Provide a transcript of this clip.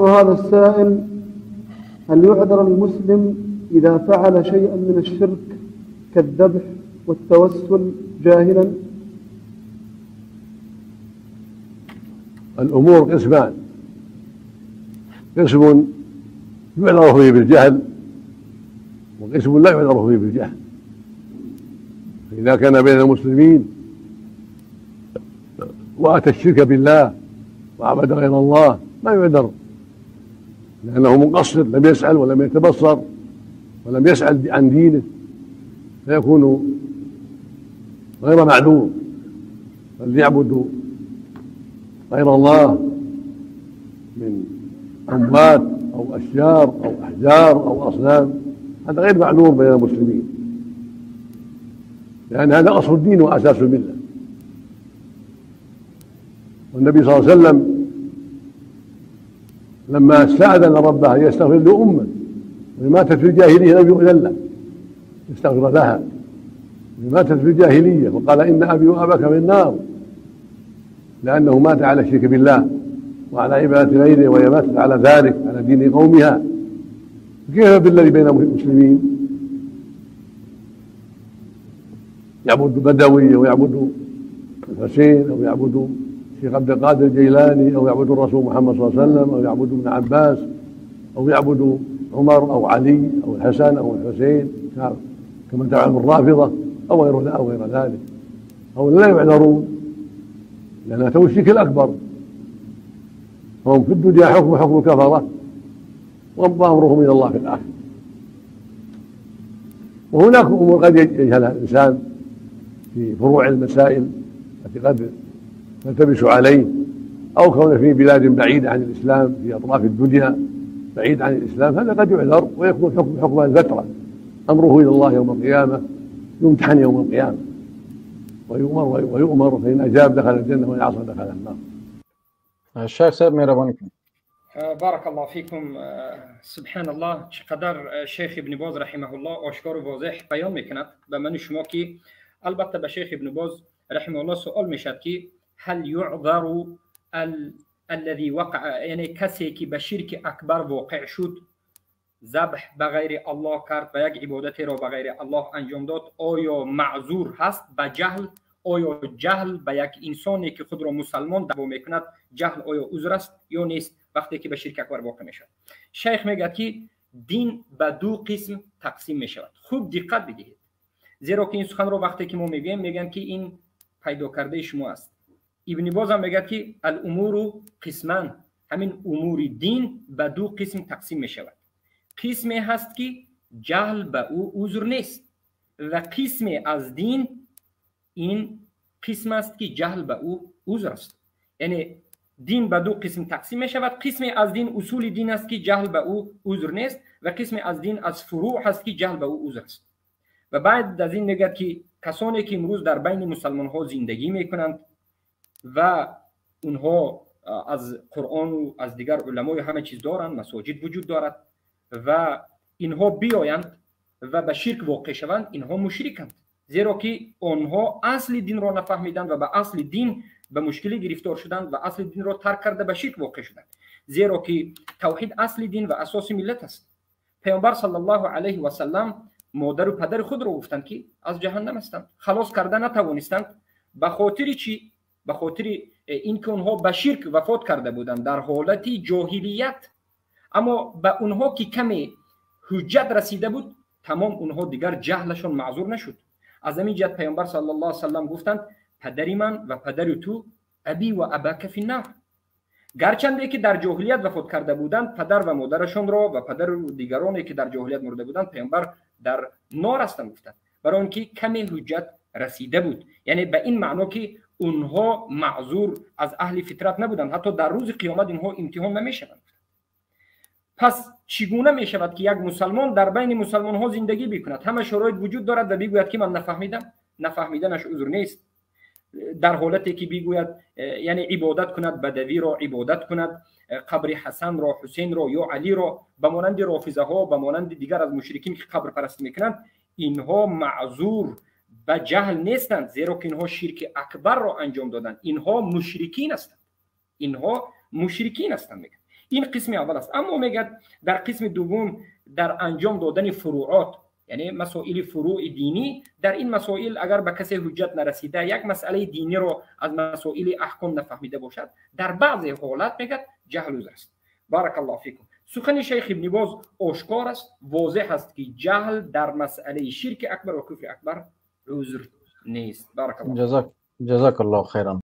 هذا السائل: هل يعذر المسلم إذا فعل شيئا من الشرك كالذبح والتوسل جاهلا؟ الأمور قسمان: قسم يعذر فيه بالجهل، وقسم لا يعذر فيه بالجهل. فإذا كان بين المسلمين وأتى الشرك بالله وعبد غير الله ما يعذر، لأنه مقصر، لم يسأل ولم يتبصر ولم يسأل عن دينه، فيكون غير معذور. بل يعبد غير الله من أموات أو أشجار أو أحجار أو أصنام، هذا غير معذور بين المسلمين، لأن هذا أصل الدين وأساس الملة. والنبي صلى الله عليه وسلم لما استأذن ربه يستغفر لأمه وماتت في الجاهلية لم يؤذن له يستغفر لها، ماتت في الجاهلية وقال إن أبي وأباك في النار، لأنه مات على الشرك بالله وعلى عبادة غيره، وهي ماتت على ذلك على دين قومها. كيف بالذي بين المسلمين يعبد بدوي أو يعبد الحسين أو يعبد الشيخ عبد القادر الجيلاني أو يعبد الرسول محمد صلى الله عليه وسلم أو يعبد ابن عباس أو يعبد عمر أو علي أو الحسن أو الحسين كما تعلم الرافضة أو غير ذلك، أو لا يعذرون لأن أتوا الشرك الأكبر. فهم في الدنيا حكم الكفرة، وأمرهم إلى الله في الآخرة. وهناك أمور قد يجهلها الإنسان في فروع المسائل التي قد تلتبس عليه، أو كونه في بلاد بعيدة عن الإسلام، في أطراف الدنيا بعيد عن الإسلام، هذا قد يعذر ويكون حكم الفترة. أمره إلى الله يوم القيامة، يمتحن يوم القيامة ويؤمر، فإن أجاب دخل الجنة وإن عصى دخل النار. الشيخ صاحب مهربانی. بارک الله فیکم. سبحان الله، چقدر شیخ ابن باز رحمه الله آشکار و واضح بیان میکند به من شما که البته به شیخ ابن باز رحمه الله سوال میشد که هل یعذر الذي وقع، یعنی کسی که به شرک اکبر واقع شد، ذبح به غیر الله کرد و یک عبادت را به غیر الله انجام داد، آیا معذور هست به جهل؟ آیا جهل به یک انسانی که خود را مسلمان دعوا میکند، جهل آیا عذر است یا نیست وقتی که به شرک اکبر واقع میشود؟ شیخ میگه که دین به دو قسم تقسیم میشود. خوب دقت بدهید، زیرا که این سخن را وقتی که ما میگوییم میگن که این پیدا کرده شما است. ابن باز هم میگه که الامور قسمان، همین امور دین به دو قسم تقسیم میشود. قسمی هست که جهل به او عذر نیست و قسمی از دین این قسم است که جهل به او عذر است. یعنی دین به دو قسم تقسیم می شود. قسمی از دین اصول دین است که جهل به او عذر نیست و قسمی از دین از فروع است که جهل به او عذر است. و بعد از این میگه که کسانی که امروز در بین مسلمان ها زندگی میکنند و اونها از قرآن و از دیگر علمای همه چیز دارند، مساجد وجود دارد و اینها بیایند و به شرک واقع شوند، اینها مشرکند، زیرا که آنها اصل دین را نفهمیدند و به اصل دین به مشکلی گرفتار شدند و اصل دین را ترک کرده به شرک واقع شدند. زیرا که توحید اصل دین و اساس ملت است. پیامبر صلی الله علیه و سلم مادر و پدر خود را گفتند که از جهنم هستند، خلاص کرده نتوانستند. به خاطر چی؟ به خاطر اینکه آنها به شرک وفات کرده بودند در حالت جاهلیت. اما به اونها که کمی حجت رسیده بود، تمام اونها دیگر جهلشان معذور نشد. از همین جهت پیامبر صلی الله علیه و سلم گفتند پدری من و پدر تو ابی و اباک فی النار. گرچنده که در جاهلیت وفات کرده بودند، پدر و مادرشان را و پدر و دیگرانی که در جاهلیت مرده بودند، پیامبر در نار هستند گفتند، برای اینکه کمی حجت رسیده بود. یعنی به این معنا که اونها معذور از اهل فطرت نبودند، حتی در روز قیامت اینها امتحان نمیشوند. پس چگونه می شود که یک مسلمان در بین مسلمان ها زندگی بکند، همه شرایط وجود دارد و بگوید که من نفهمیدم؟ نفهمیدنش عذر نیست. در حالتی که بگوید، یعنی عبادت کند، بدوی را عبادت کند، قبر حسن را، حسین را یا علی را، به مانند رافضه ها، به مانند دیگر از مشرکین که قبر پرستی میکنند، اینها معذور به جهل نیستند، زیرا که اینها شرک اکبر را انجام دادند. اینها مشرکین هستند، اینها مشرکین هستند. میگن Ин қисми аввал аст. Аммо мегӯяд, дар қисми дуввум, дар анҷом додани фуруъот, яъне масоили фуруи динӣ, дар ин масоил агар ба касе ҳуҷҷат нарасида, як масъалаи диниро аз масоили аҳком нафаҳмида бошад, дар баъзе ҳолат, мегӯяд, ҷаҳл узр аст. Баракаллоҳу фикум. Сухани шайх Ибни Боз ошкор аст, возеҳ аст, ки ҷаҳл дар масъалаи ширки акбар ва куфри акбар узр нест. Баракаллоҳ. Ҷазакаллоҳу хайран.